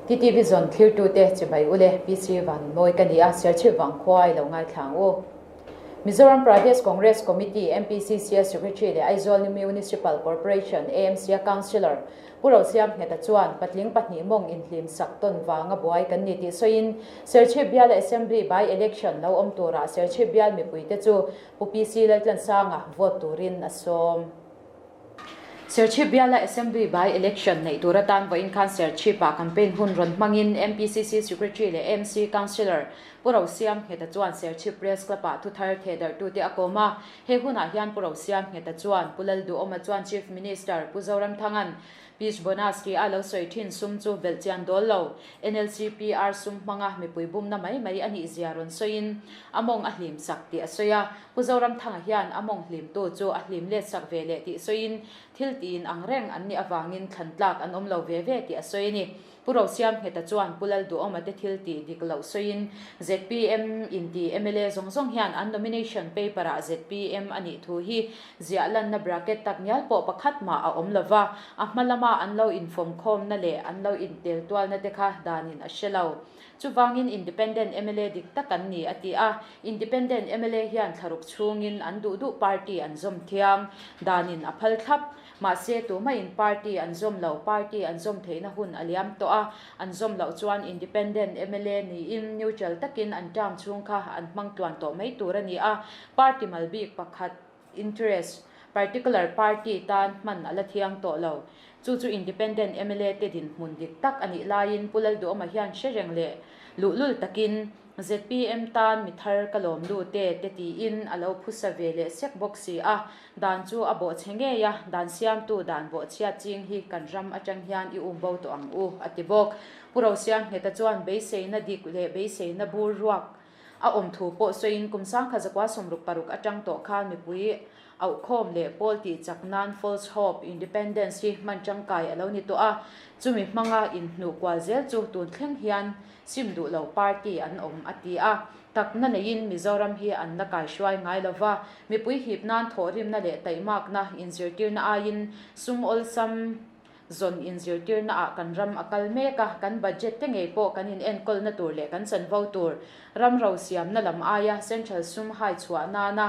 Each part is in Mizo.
TTV zawn thlirtute chibai ule PC Vanunmawi ka ni a, Serchhip vangkhua i lo ngaithla ang u. Mizoram Pradesh Congress Committee, MPCC, a Secretary leh Aizawl Municipal Corporation, AMC, a Councillor Pu Rosiam Ngheta chuan patling pahnih mawng inhlim sak tawn vanga buai kan ni tih sawiin Serchhip biala Assembly by-election lo awm turah Serchhip bial mipuite chu Pu PC Laltlansanga vote turin a sawm. Serchhip biala Assembly by-election neih tur atan vawiin khan Serchhip-ah campaign hun rawn hmangin MPCC Secretary leh AMC Councillor Pu Rosiam Ngheta chuan Serchhip Press Club-ah thuthar thehdarhtute a kawm a. He hunah hian Pu Rosiam Ngheta chuan Pu Lalduhawma chuan Chief Minister Pu Zoramthanga'n Peace Bonus tih a lo sawi thin sum chu belh chian dawl lo. NLCPR sum hmanga mipui bumna mai mai a nih zia rawn sawiin a mawng a hlim sak tih a sawi a. Pu Zoramthanga hian a mawng hlimtu chu a hlim let sak ve leh tih sawiin thil tiin ang reng an nih avangin thlan tlak an awm lo ve ve tih a sawi a ni. Pu Rosiam Ngheta chuan Pu Lalduhawma te thil tih dik loh sawiin zpm inti mla zawng zawng hian an nomination paper ah zpm a nih thu hi ziah lanna bracket tak ngial pawh pakhat mah a awm lova, a hma lama an lo infawmkhawmna leh an lo intel tualna te kha danin a hre lo. Chuvangin Independent mla dik tak an ni a ti a, Independent mla hian thlaruk chhungin an duh duh party an zawm thiang, danin a phal thlap. Mahse, tumahin party an zawm lo, party an zawm theihna hun a liam tawh a, an zawm loh chuan Independent mla niin neutral takin an term chhung kha an hmang tluan tawh mai tur a ni a, party mal bik pakhat interest, particular party tan hman a la thiang tawh lo. Chu chu Independent mla te dinhmun dik tak a nih laiin Pu Lalduhawma hian hre reng leh luhlul takin zpm tan mi thar ka lawm lut e te tiin a lo phusa ve leh sek bawk si a, dan chu a bawhchhe ngei a, dan siamtu dan bawhchhiat ching hi kan ram atang hian i um bo tawh ang u, a ti bawk. Pu Rosiangheta chuan beiseina dik leh beiseina bur ruak a awm thu pawh sawiin kum sangkhat zakua 66 atang tawh khan mipui auhkhawm leh pawl tih chak nan false hope independence hi hman tangkai a lo ni tawh a, chumi hmanga inhnuh kual zel chu tun thleng hian Sim duh lo party an awm a ti a, takna neiin Mizoram hi an la kaihruai ngai lo va, mipui hip nan thawhrimna leh taihmakna inzirtirna aiin sum awlsam zawn inzirtirna ah kan ram a kal mek a, kan budget te ngei pawh kan inenkawlna tur leh kan chanvo tur ram ro siamna lam aia central sum hai chhuah nana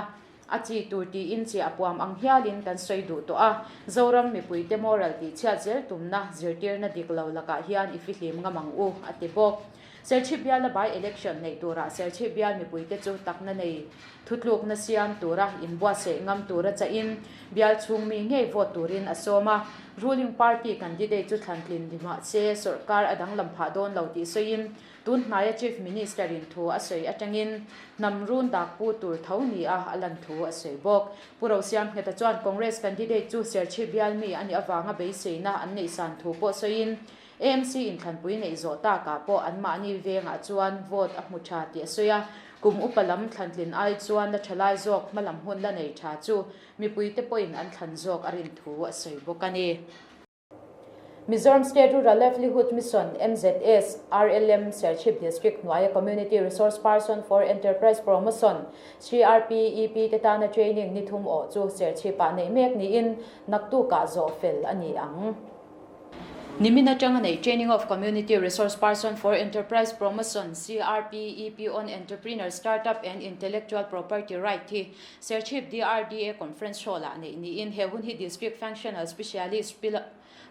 A chi tur tiin chiah puam ang hialin kan sawi duh tawh a, Zoram mipuite moral tihchhiat zel tumna zirtirna dik lo lakah hian i fihlim ngam ang u, a ti bawk. Serchhip biala by election neih turah Serchhip bial mipuite chu takna nei thutlukna siam tura inbuatsaih ngam tura chahin bial chhung mi ngei vote turin a sawm a, ruling party candidate chu thlantlin ni mahse sawrkar a danglam phah dawn lo tih sawiin Tun hnaia Chief Minister in thu a sawi atangin hnam run dak pu tur tho ni a a lan thu a sawi bawk. Pu Rosiam Ngheta chuan Congress candidate chu Serchhip bial mi a nih avanga beiseina an neih san thu pawh sawiin AMC inthlanpui neih zawh takah pawh anmahni vengah chuan vote a hmu tha tih a sawi a, kum upa lam thlantlin ai chuan la thalai zawk hmalam hun la nei tha chu mipuite pawhin an thlan zawk a rin thu a sawi bawk a ni. Mizoram State Rural Livelihood Mission, MZS, RLM, Serchhip District hnuaia Community Resource Person for Enterprise Promotion, CRPEP, te tana training ni thum awh chu Serchhip-ah neih mek niin naktukah zawh fel a ni ang. Nimin atanga neih Training of Community Resource Person for Enterprise Promotion, CRPEP, on Entrepreneur Startup and Intellectual Property Right hi Serchhip DRDA Conference Hall-ah neih niin he hun hi District Functional Specialist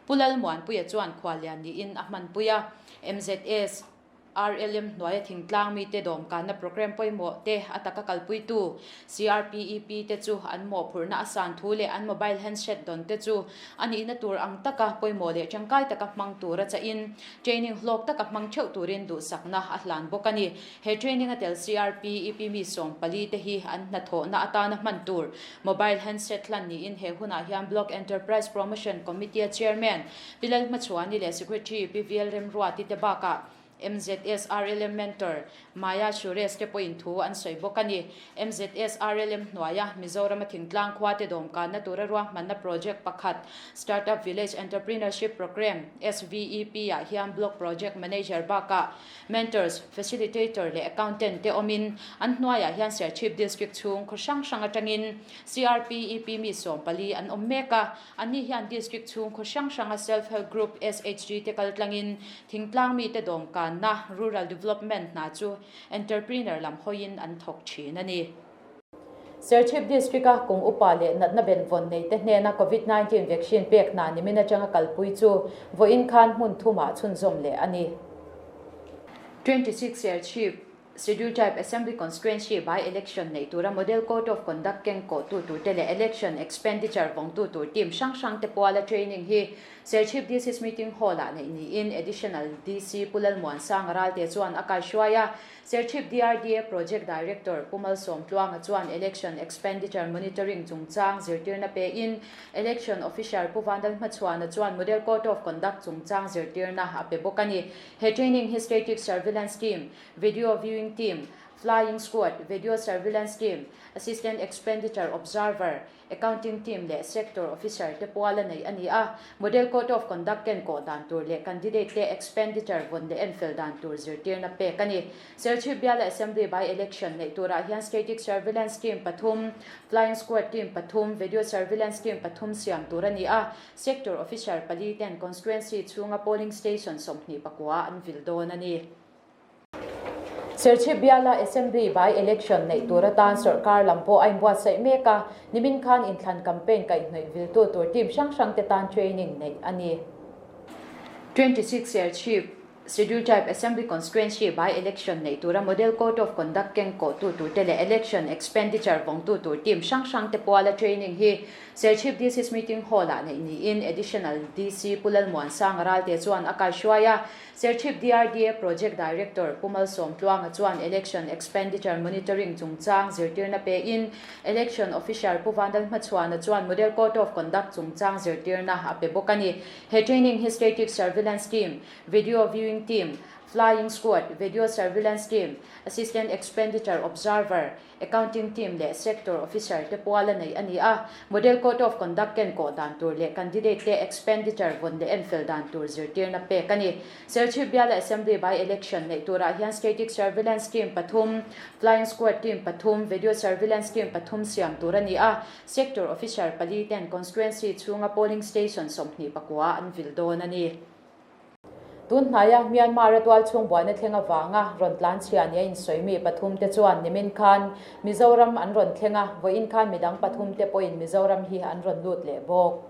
Pu Lalmuanpuia chuan khuallian niin a hmanpui a. MZS, RLM hnuaia thingtlang mite dawmkanna programme pawimawh te a taka kalpuitu CRPEP te chu an mawhphurhna a san thu leh an mobile handset dawn te chu a nihna tur ang taka pawimawh leh tangkai taka hmang tura chahin training hlawk taka hmang theuh turin duhsakna a hlan bawk a ni. He training a tel CRPEP mi 14 te hi an hnathawhna atana hman tur mobile handset hlan niin he hunah hian Block Enterprise Promotion Committee-a Chairman Pi Lalhmachhuani leh Secretary Pi VL Remruati te bakah. MZS RLM Mentor Maya Suresh te pawhin thu an sawi bawk a ni. MZS RLM hnuaia Mizorama thingtlang khua te dawmkanna tura ruahmanna project pakhat Startup Village Entrepreneurship Programme, SVEP, ah hian Block Project Manager bakah Mentors, Facilitator leh Accountant te awmin an hnuaiah hian Serchhip District chhung khaw hrang hrang atangin CRPEP mi 14 an awm mek a. Anni hian District chhung khaw hrang hranga Self Help Group, SHG, te kaltlangin thingtlang mite dawmkanna, Rural Development, hna chu Entrepreneur lam hawiin an thawk thin a ni. Serchhip District-a kum upa leh natna benvawn neite hnena Covid 19 vaccine pek hna nimin atanga kalpui chu vawiin khan hmun thumah chhunzawm leh a ni. 26 Serchhip Schedule Tribe Assembly Constituency by-election neih tura Model Code of Conduct keng kawhtu turte leh Election Expenditure vawngtu tur team hrang hrangte puala training hi Serchhip DC's Meeting Hall-ah neih niin Additional DC Pu Lalmuansanga Ralte chuan a kaihruai a. Serchhip DRDA Project Director Pu Malsawmtluanga chuan Election Expenditure Monitoring chungchang zirtirna pein Election Officer Pu Vandalhmachhuana chuan Model Code of Conduct chungchang zirtirna a pe bawk a ni. He training hi Static Surveillance Team, Video Viewing Team, Flying Squad, Video Surveillance Team, Assistant Expenditure Observer, Accounting Team leh Sector Officer te puala neih a ni a. Model Code of Conduct ken kawh dan tur leh Candidate te expenditure vawn leh enfel dan tur zirtirna pek a ni. Serchhip biala Assembly by-election neih turah hian Static Surveillance Team pathum, Flying Squad Team pathum, Video Surveillance Team pathum siam tur a ni a. Sector Officer pali ten Constituency chhunga Polling Station 29 an vil dawn a ni. Serchhip biala Assembly by Election neih tur atan sawrkar lam pawh a inbuatsaih mek a, nimin khan inthlan campaign kaihhnawih viltu tur team hrang hrang te tan training neih a ni. 26 Serchhip Schedule Tribe Assembly Constituency by Election neih tura Model Code of Conduct keng kawhtu turte leh Election Expenditure vawngtu tur team hrang hrang te puala training hi Serchhip DC's Meeting Hall-ah neih niin Additional DC Pu Lalmuansanga Ralte chuan a kaihruai a. Serchhip DRDA Project Director Pu Malsawmtluanga chuan Election Expenditure Monitoring chungchang zirtirna pein Election Officer Pu Vandalhmachhuana chuan Model Code of Conduct chungchang zirtirna a pe bawk a ni. He training hi Static Surveillance Team, Video Viewing Team, Flying Squad, Video Surveillance Team, Assistant Expenditure Observer, Accounting Team leh Sector Officer te puala neih a ni a. Model Code of Conduct ken kawh dan tur leh Candidate te expenditure vawn leh enfel dan tur zirtirna pek a ni. Serchhip biala Assembly by-election neih turah hian Static Surveillance Team pathum, Flying Squad Team pathum, Video Surveillance Team pathum siam tur a ni a. Sector Officer pali ten Constituency chhunga Polling Station 29 an vil dawn a ni. Tun hnaia Myanmar-a tualchhung buaina thleng avanga rawn tlan chhia nia insawi mi pathum te chuan nimin khan Mizoram an rawn thleng a, vawiin khan midang pathum te pawhin Mizoram hi an rawn lut leh bawk.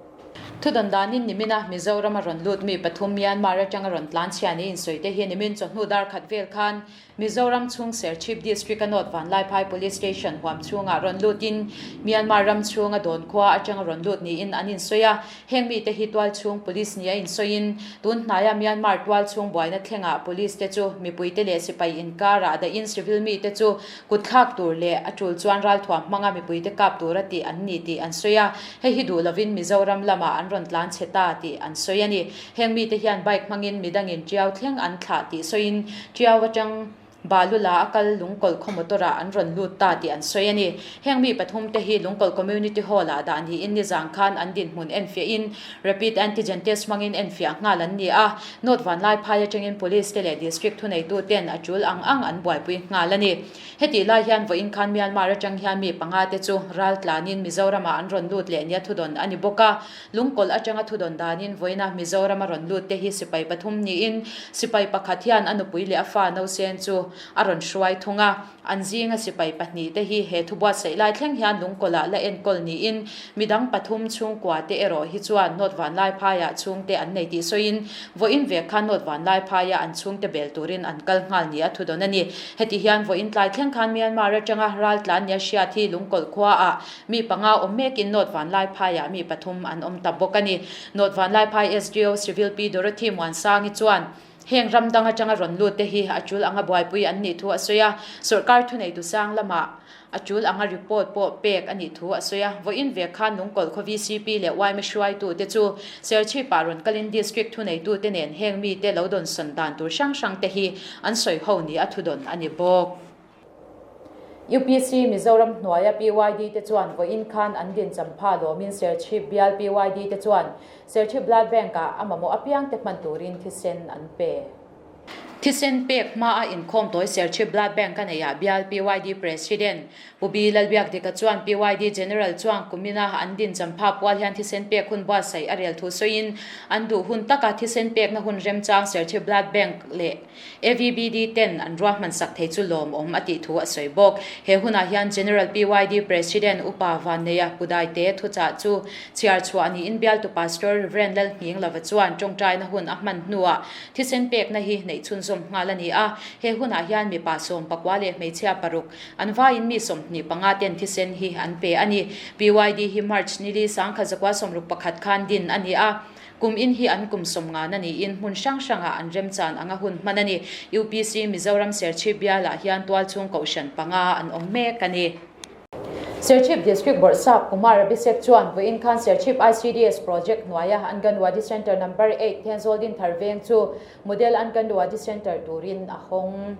Thudawn danin nimina Mizoram a rawn lut mi pathum Myanmar atanga rawn tlan chhia nia insawi te hi nimin chawhnu dar khat vel khan Mizoram chhung Serchhip District-a North Vanlaiphai Police Station huam chhungah rawn lutin Myanmar ram chhunga dawn khua atanga rawn lut niin an insawi a. Heng mite hi tualchhung Police nia insawiin tun hnaia Myanmar tualchhung buaina thlengah Police te chu mipuite leh sipai inkarah dahin civil mite chu kutthlak tur leh a tul chuan ralthuam hmanga mipuite kap tura tih an ni tih an sawi a. Hei hi duh lovin Mizoram lamah an rawn tlan chhe ta tih an sawi a ni. Heng mite hian bike hmangin midangin Tiau thleng an thlah tih sawiin Tiau atang Balula a kal Lungkawlh khaw motor-ah an rawn lut ta tih an sawi a ni. Heng mi pathum te hi Lungkawlh Community Hall-ah dah niin nizang khan an dinhmun enfiahin Rapid Antigen Test hmangin enfiah nghal an ni a. North Vanlaiphai atangin Police te leh District thuneitu ten a tul ang ang an buaipui nghal a ni. Hetih lai hian vawiin khan Myanmar atang hian mi panga te chu ral tlanin Mizoramah an rawn lut leh nia thudawn a ni bawk a. Lungkawlh atanga thudawn danin vawiina Mizoram a rawn lut te hi sipai pathum niin sipai pakhat hian a nupui leh a fa nausen chu a rawn hruai thung a. An zinga sipai pahnih te hi he thu buatsaih lai thleng hian Lungkawlh-ah la enkawl niin midang pathum chhungkua te erawh hi chuan North Vanlaiphaiah chhungte an nei tih sawiin vawiin vek khan North Vanlaiphaiah an chhungte bel turin an kal nghal nia thudawn a ni. Heti hian vawiin tlai thleng khan Myanmar atanga raltlan nia hriat hi Lungkawlh khuaah Mi panga awm mekin North Vanlaiphaiah mi pathum an awm ta bawk a ni. North Vanlaiphai SDO Civil Pi Dorothy Muansangi chuan Heng ram dang atanga rawn lut te hi a tul anga buaipui an nih thu a sawi a, sawrkar thuneitu sang lamah a tul anga report pawh pek a nih thu a sawi a. Vawiin ve khan Lungkawlh khaw VCP leh yma hruaitute chu Serchhip-ah rawn kalin District thuneitute nen heng mite lo dawnsawn dan tur hrang hrang te hi an sawi ho ni a thudawn a ni bawk. UPC Mizoram hnuaia PYD te chuan vawiin khan an din champha lawmin Serchhip bial PYD te chuan Serchhip Blood Bank-ah a mamawh apiangte hman turin thisen an pe. Thisen pek hmaa inkhawm tawi Serchhip Blood Bank a neihah bial PYD President Pu B Lalbiakdika chuan PYD General chuan kumina an din champha pual hian thisen pek hun buatsaih a rel thu sawiin an duh hun taka thisen pekna hun remchang Serchhip Blood Bank leh AVBD ten an ruahman sak thei chu lawmawm a tih thu a sawi bawk. He hunah hian General PYD President Upa Vanneia Pudaite thuchah chu chhiar chhuah niin bialtu Pastor Rev. Lalhninglova chuan tawngtaina hun a hman hnuah thisen pekna hi neih chhunzawm nghal a ni a. He hunah hian mipa 19 leh hmeichhia paruk an vaiin mi 25 ten thisen hi an pe a ni. PYD hi March nili 1961 khan din a ni a. Kum in hi an kum 50 na niin hmun hrang hrangah an remchan anga hun hman a ni. UPC Mizoram Serchhip bialah hian tualchhung kohhran panga an awm mek a ni. Serchhip District Bawrhsap Kumar Abhishek chuan vawiin khan Serchhip ICDS Project hnuaia Anganwadi Centre Number 8 Thenzawl Dinthar Veng chu Model Anganwadi Centre turin a hawng.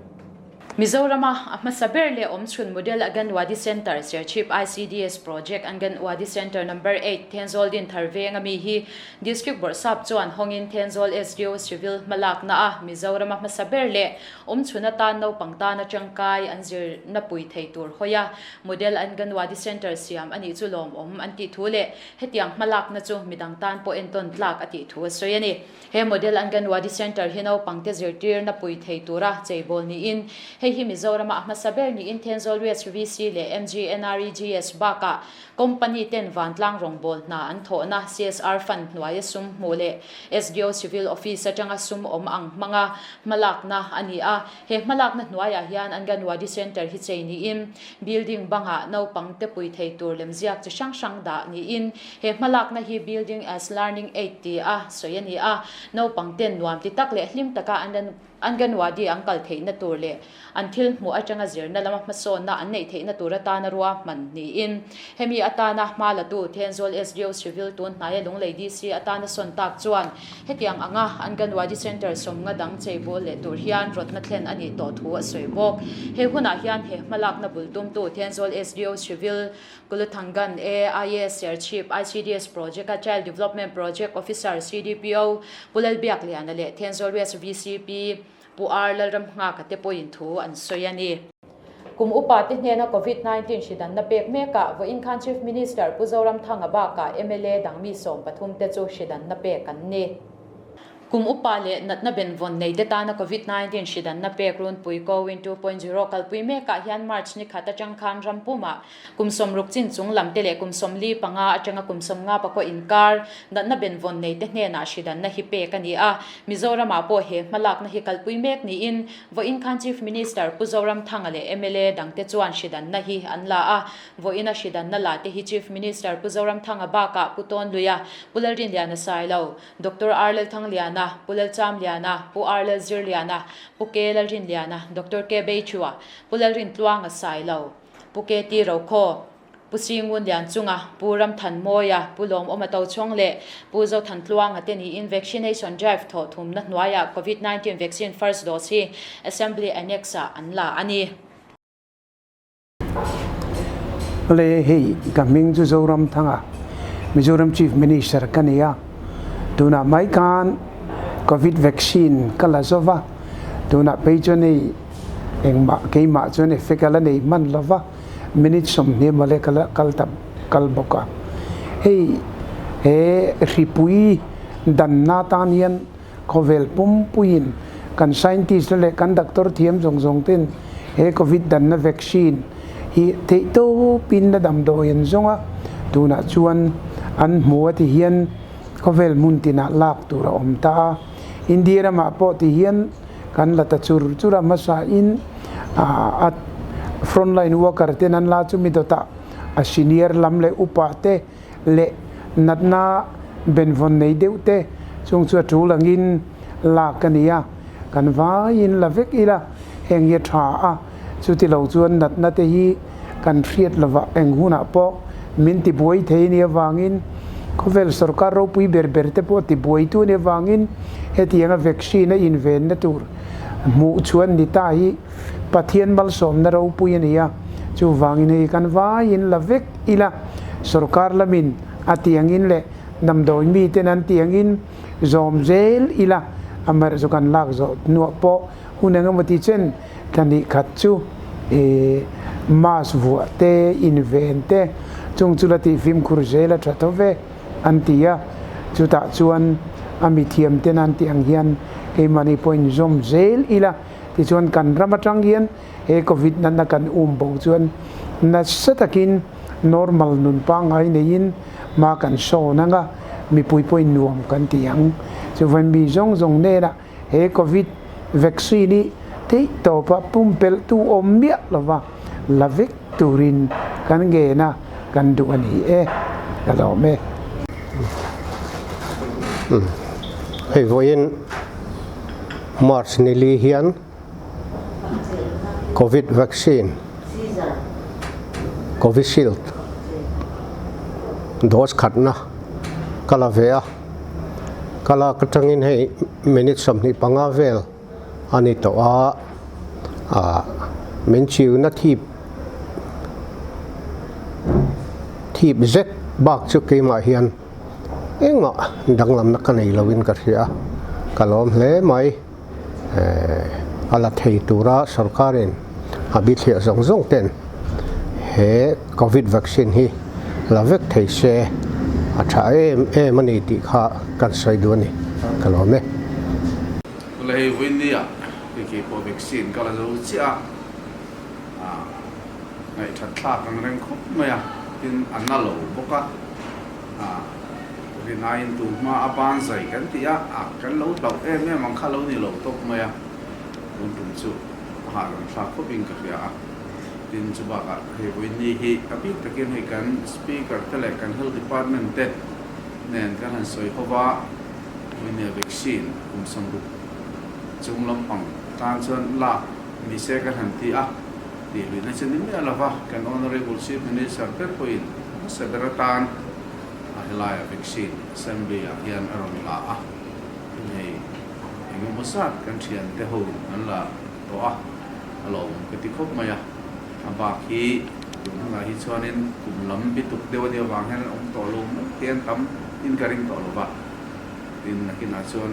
Mizorama a hmasa ber leh awmchhun Model Anganwadi Centre, Serchhip ICDS Project Anganwadi Centre Number 8, Thenzawl Dinthar Veng ami hi District Bawrhsap chuan hawngin Thenzawl SDO Civil hmalakna a Mizorama hmasa ber leh awmchhun atan naupang tana tangkai an zirna pui thei tur hawi a Model Anganwadi Centre siam a nih chu lawmawm an tih thu leh hetiang hmalakna chu midang tan pawh entawn tlak a tih thu a sawi a ni. He Model Anganwadi Centre hi naupangte zirtirna pui thei tura cheibawl niin, hei hi Mizorama a hmasa ber niin Thenzawl West VC leh MGNREGS bakah company ten vantlang rawngbâwl hna an thawhna CSR fund hnuaia sum hmuh leh SDO Civil Office atanga sum awm ang hmanga hmalakna a ni a. He hmalakna hnuaiah hian Anganwadi Centre hi chei niin, building bangah naupangte pui thei tur lemziak chi hrang hrang dah niin, he hmalakna hi Building as Learning Aid ti a sawi a ni a, naupangten nuam ti tak leh hlim taka Anganwadi an kal theihna tur leh an thil hmuh atanga zirna lama hmasawnna an neih theihna tur atana ruahman niin, hemi atana hma latu Thenzawl SDO Civil tun hnaia Lunglei DC atana sawn tak chuan Hetiang anga Anganwadi Centre 50 dang cheibawl leh tur hian rawtna thlen a nih tawh thu a sawi bawk. He hunah hian he hmalakna bul tumtu Thenzawl SDO Civil Kuluthangan AIS Serchhip ICDS Project-a Child Development Project Officer CDPO Pu Lalbiakliana leh Thenzawl West VCP Pu R Lalramnghaka te pawhin thu an sawi a ni. Kum upa te hnena Covid 19 hridanna pek mekah vawiin khan Chief Minister Pu Zoramthanga bakah mla dang mi 13 te chu hridanna pek an ni. Kum upa leh natna benvawn nei te tana Covid 19 hridanna pek runpui CoWIN 2.0 kalpui mekah hian March ni khat atang khan ram pumah Kum 60 chin chung lam te leh kum 45 atanga kum 50 pakua inkar natna benvawn nei te hnenah hridanna hi pek a ni a. Mizoramah pawh he hmalakna hi kalpui mek niin Vawiin khan Chief Minister Pu Zoramthanga leh mla dangte chuan hridanna hi an la a. Vawiina hridanna la te hi Chief Minister Pu Zoramthanga bakah Pu Tawnluia, Pu Lalrinliana Sailo, Doctor R Lalthangliana, Pu Lalchamliana, Pu R Lalzirliana, Pu K Lalrinliana, Doctor K Beichua, Pu Lalrintluanga Sailo, Pu KT Rokhaw, Pu Singun Lianchunga, Pu Ramthanmawia, Pu Lawmawma Tochhawng leh Pu Zothantluanga te niin vaccination drive thawh thumna hnuaiah Covid 19 vaccine first dose hi Assembly Annex-ah an la a ni. Le hei ka hming chu Zoramthanga, Mizoram Chief Minister ka ni a, tunah mai khan Covid vaccine ka la zova, tunah phei chuan hei engmah keimah chuan effect a la nei hman lova, minute 20 mawle ka la kal ta kal bawk a. Hei he hripui danna tan hian khawvel pumpuiin kan scientist te leh kan doctor thiam zawng zawng ten he covid danna vaccine hi theih tawpin la damdawi an zawng a, tunah chuan an hmu a ti hian khawvel hmun tinah lak tur a awm ta a. India ramah pawh ti hian kan la ta chur chur a, hmasain a frontline worker ten an la chu mi dawtah a senior lam leh upa te leh natna benvawn nei deuh te chung chu a tul angin lak a ni a. Kan vaiin la vek ila heng hi a tha a, chuti lo chuan natna te hi kan hriat lovah eng hunah pawh min tibuai thei nia vangin khawvel sorkar ropui ber ber te pawh tibuaitu nia vangin hetianga vaccine a invenna tur hmuh chuan ni ta hi Pathian malsawmna ropui a ni a, chuvangin hei kan vaiin la vek ila sorkar lamin a tiangin leh damdawi miten an tiangin zawm zel ila amaherawhchu chu kan lak zawh hnuah pawh hun eng emaw ti chen thla hnih khat chu ih mask vuah te inven te chung chu la tih fimkhur zel a tha tho ve an ti a, chutah chuan a mithiam ten an tih ang hian keimahni pawh inzawm zel ila tichuan kan ram atang hian he covid natna kan um bo chuan nasa takin normal nun pangngai neiin hma kan sawn ang a, mipui pawhin nuam kan ti ang. Chuvain mi zawng zawng hnenah he covid vaccine hi theih tawpa pumpelhtu awm miah lova la vek turin kan ngen a, kan duh a ni e, ka lawm e. Hei vawiin March nili hian Covid vaccine Covishield dose khatna ka la ve a, ka lak atangin hei minute 25 vel a ni tawh a, ah min chiuna thip thip zet bak chu keimah hian engmah danglamna ka nei loin ka hria a, ka lawm hle mai. A la thei tura sorkarin a bithliah zawng zawng ten he Covid vaccine hi la vek thei se a tha em em a ni tih kha kan sawi duh a ni. Ka lawm e. Tula hei vawinia hei kei pawh vaccine ka la zo chiah a, ngaihthat thlak ang reng khawp mai a, tin a na lo bawk a. Rinaiin tu hma a ban zai kan tih a, a kan lo hlauh em em ang kha lo ni lo tawp mai a, tun tum chu a hahdam thlak khawp in ka hria a. Tin chu bakah hei vawiin hi a bik takin hei kan Speaker te leh kan Health Department te nen kan han sawi ho va, vawiin vaccine kum 60 chung lampang tan chuan lak ni se kan han ti a, tih luihna chu ni miah lova kan Honourable Chief Minister ber pawhin hmasa ber atan a helaia vaccine assembly ah hian a rawn la a, hei eng emaw zat kan thian te ho an la tawh a, a lawmawm ka ti khawp mai a, a bak hi tun hunah hi chuanin kum lam bituk deuh a nih avang hian an awm tawh lo mai te an tam in ka ring tawh lo va, tin nakinah chuan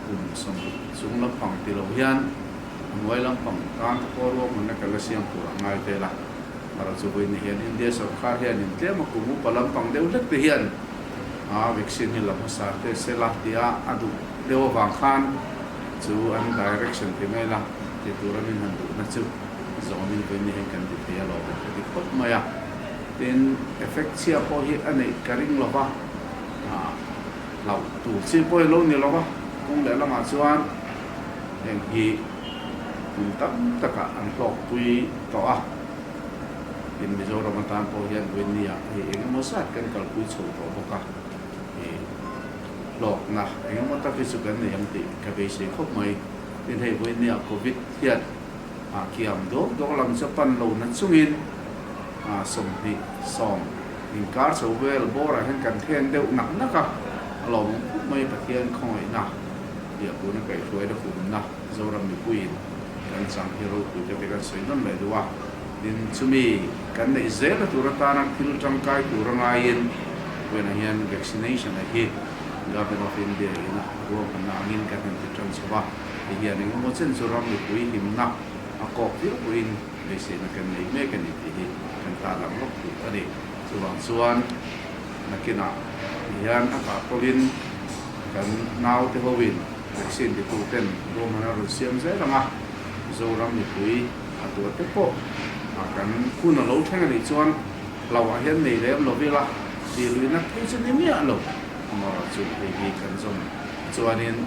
kum 60 chung lampang ti lo hian a hnuai lampang tan te pawh ruahmanna kan la siam tur a ngai vel a. Mara chu vawiin hian India sorkar hian in tlem a kum upa lampang deuh hlek te hian a vaccine hi la hmasa te se la tia a duh deuh avang khan chu an direction ti mai la ti tura min han duhna chu zawmin vawiin hian kan ti thei alawm ka ti khawp mai a. Tin, effect chhia pawh hi a neih ka ring lova, hlauh tur chi pawh hi lo ni lova, kawng leh lamah chuan heng hi hmun tam takah an hlawkpui tawh a, tin Mizoram atan pawh hian Vawinia hei eng emaw zat kan kalpui chho tawh bawk a, ih hlawkna eng emaw tak hi chu kan nei ang tih ka beisei khawp mai. Tin hei Vawinia Covid hian a kiam dawk dawk lam chu a pan lo na chungin a 20 inkar chho vel bawrah hian kan then deuh nak nak a, a lawmawm khawp mai Pathian khawngaihna Biakbuna kaihhruaina humna Zoram mipuiin kan chang hi ropui ka ti kan sawi nawn leh duh a, tin chumi kan neih zel a tur atana thil tangkai tur a ngaiin vawiinah hian vaccination a hi Government of India ina ruahmanna angin kan han ti tan chho a, ti hian eng emaw chen chu ram mipui himna a kawk viau pawhin beiseina kan nei mek a ni tih hi kan tarlang lawk duh a ni. Chuvang chuan nakinah ti hian a kahpawlhin kan naute hoin Vaccine titu ten ruahman a rawn siam zel ang a, Zoram mipui a tuah te pawh a kan hun a lo thleng a nih chuan hlauhah hian nei lem lo ila tih luihna phei chu ni miah lo. Amaherawh chu hei hi kan zawm chuanin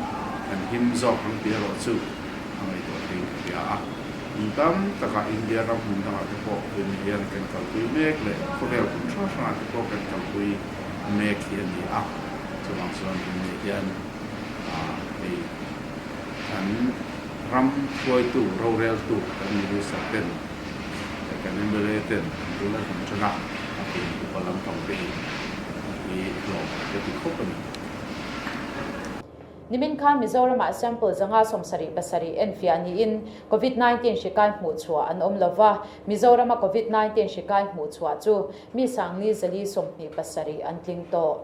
kan him zawk ang tih erawh chu a ngaihtuah theiin ka hria a. Hmun tam takah India ram hmun dangah te pawh vawiin hian kan kalpui mek leh khawvel hmun hrang hrangah te pawh kan kalpui mek hi a ni a, chuvang chuan vawiin hian. Hei kan Ram hruaitu, roreltu kan Minister ten leh kan mla ten an bul an han ṭan a, a kum upa lampang te hi hi hlawm ka ti khawp a ni. Nimin khan Mizoramah sample 577 enfiah niin Covid 19 hri kai hmuhchhuah an awm lova, Mizorama Covid 19 hri kai hmuhchhuah chu mi 4,427 an tling tawh.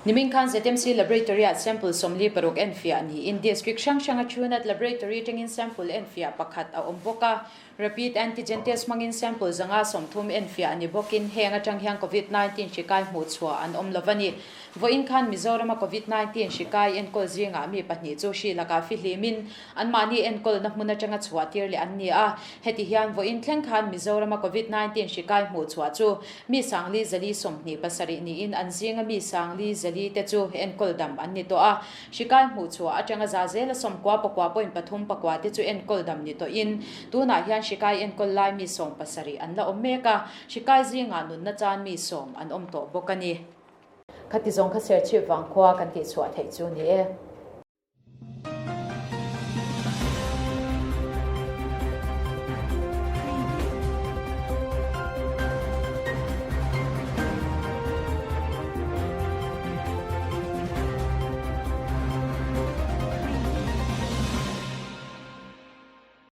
Nimin khan ZMC Laboratory-ah sample 46 enfiah niin District hrang hranga Truenat Laboratory tangin sample enfiah pakhat a awm bawk a. Rapid Antigen Test hmangin sample 130 enfiah ni bawkin heng atang hian Covid 19 hri kai hmuhchhuah an awm lo a ni. Vawiin khan Mizorama Covid 19 hri kai enkawl zingah mi pahnih chu hri lakah fihlimin anmahni enkawlna hmun atanga chhuah tir leh an ni a. Heti hian vawiin thleng khan Mizorama Covid 19 hri kai hmuhchhuah chu Mi 4,427 niin an zinga mi 4,400 te chu enkawl dam an ni tawh a. Hri kai hmuhchhuah atanga za zela 99 point pathum pakua te chu enkawl dam ni tawhin tunah hian hri kai enkawl lai mi 70 an la awm mek a. Hri kai zingah nunna chan mi 10 an awm tawh bawk a ni. Khati zawng kha Serchhip vangkhua kan tihchhuah theih chu ni e.